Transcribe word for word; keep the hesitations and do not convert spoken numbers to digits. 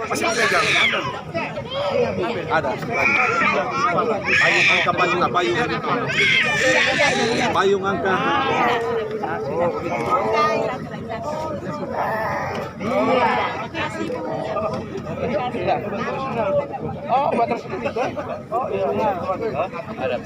Masih ada jalan. Ada. Payung angka, payung angka, payung. Payung angka. Oh, buat tersebut itu. Oh, iya. Ada.